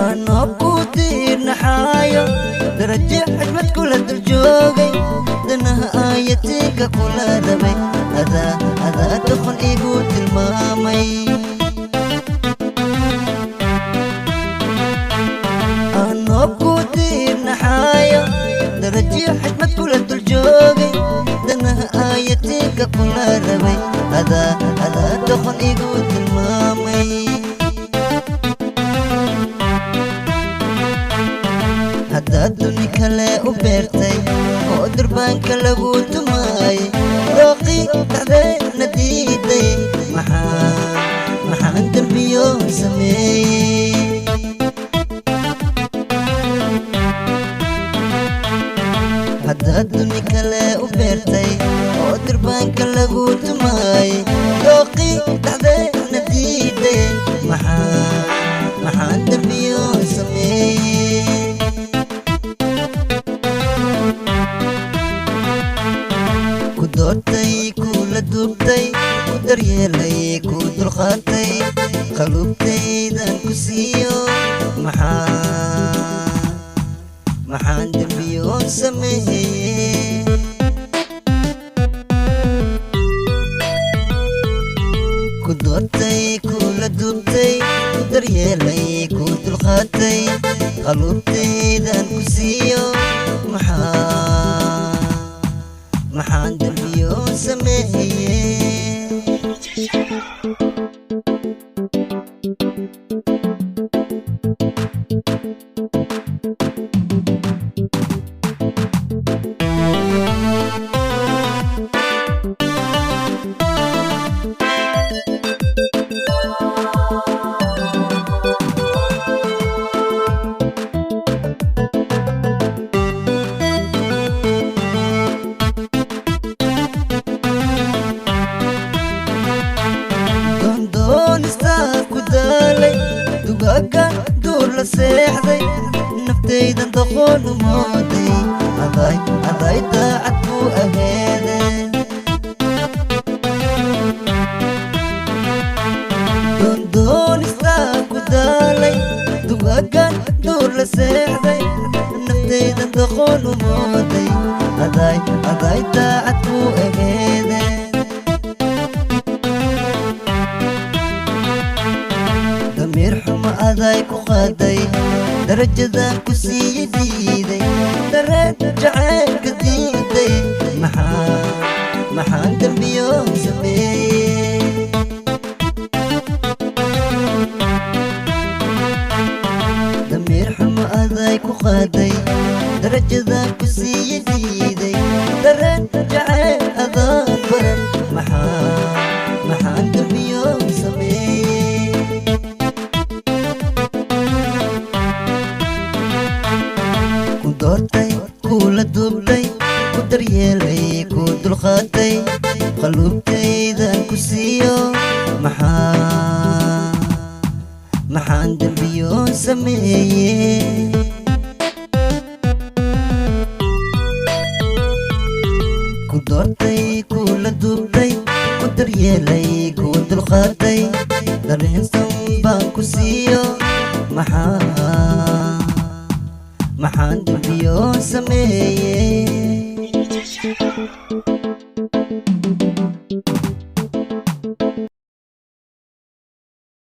Anoo ku tiirnaxaayo, darajo xigmad kula dul joogay, danaha aayatiinka kula rabay, adaa doqon igu tilmaamay. Anoo ku tiirnaxaayo, darajo xigmad kula dul joogay, danaha aayatiinka kula rabay, adaa doqon igu tilmaamay. Haddaad duni kale u beertay oo durbaanka lagu tumaayay, dooqii dhexdeedna diiday, maxaan dembiyo sameeyey? Haddaad duni kale u beertay oo durbaanka lagu tumaayay, dooqii dhexdeedna diiday, maxaan dembiyo sameeyey? Ku doortay, kula duubtay, ku daryeelay, ku dulqaatay, qalubtaydan ku siiyo, maxaan dembiyo sameeyey? Ku doortay, kula duubtay, ku daryeelay, ku dulqaatay, qalubtaydan ku siiyo, maxaan dembiyo sameeyey? Doondoonistaa ku daalay, dugaagan duur la seexday, naftaydan doqon u mooday, aday daacad ku aheede. Doondoonistaa ku daalay, dugaagan duur la seexday, naftaydan doqon u mooday, aday daacad ku aheede. Damiir xumo aday ku qaaday, darajadan ku siiye diiday, dareen jacaylka diiday, maxaan dembiyo sameeyey? Damiir xumo aday ku qaaday, darajadan ku siiye diiday, dareen jacayl adaan baran, maxaan dembiyo sameeyey? Ku doortay, kula duubtay, ku daryeelay, ku dulqaatay, qalubtaydan ku siiyo, maxaan dembiyo sameeyey? Ku doortay, kula duubtay, ku daryeelay, ku dulqaatay, dareensan baan ku siiyo, maxaan dembiyo sameeyey?